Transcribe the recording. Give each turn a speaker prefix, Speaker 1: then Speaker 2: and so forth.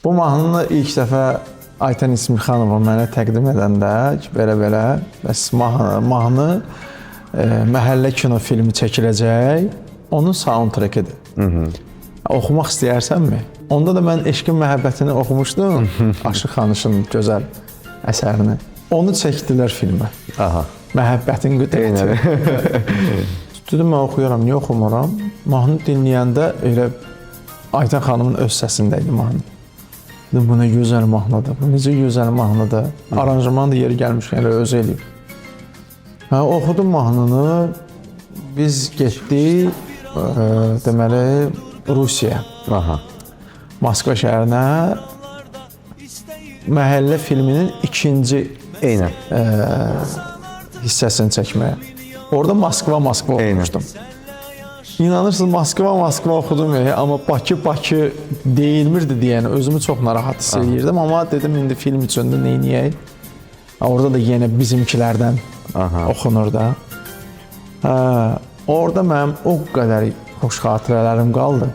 Speaker 1: Bu mahnını ilk dəfə Aytən İsmixanova mənə təqdim edəndə ki, belə-belə, bəs mahnı Məhəllə kino filmi çəkiləcək, onun soundtrackidir. Oxumaq istəyirsənmi? Onda da mən Eşqin Məhəbbətini oxumuşdum, Aşıq Xanışın gözəl əsərini. Onu çəkdilər filmə.
Speaker 2: Aha.
Speaker 1: Məhəbbətin qüdrəti. Dedim mən oxuyuram, niyə oxumuram? Mahnı dinləyəndə elə Aytən xanımın öz səsində idi mahnı. Dedim bu nə gözəl mahnıdır. Bu necə gözəl mahnıdır. Aranjman da yeri gəlmişkən elə özü eləyib. Hə, oxudum mahnını. Biz getdik deməli Rusiyaya.
Speaker 2: Aha.
Speaker 1: Moskva şəhərinə Məhəllə filminin ikinci
Speaker 2: Eynən.
Speaker 1: Hissəsini çəkməyə. Orada Moskva Moskva oxumuşdum. İnanırsınız Moskva Moskva oxudum, amma Bakı Bakı deyilmirdi deyən özümü çox narahat hiss eləyirdim, amma dedim indi film üçün də nə eləyək? Orada da yenə bizimkilərdən oxunur da. Hə, orada mənim o qədər xoş xatirələrim qaldı.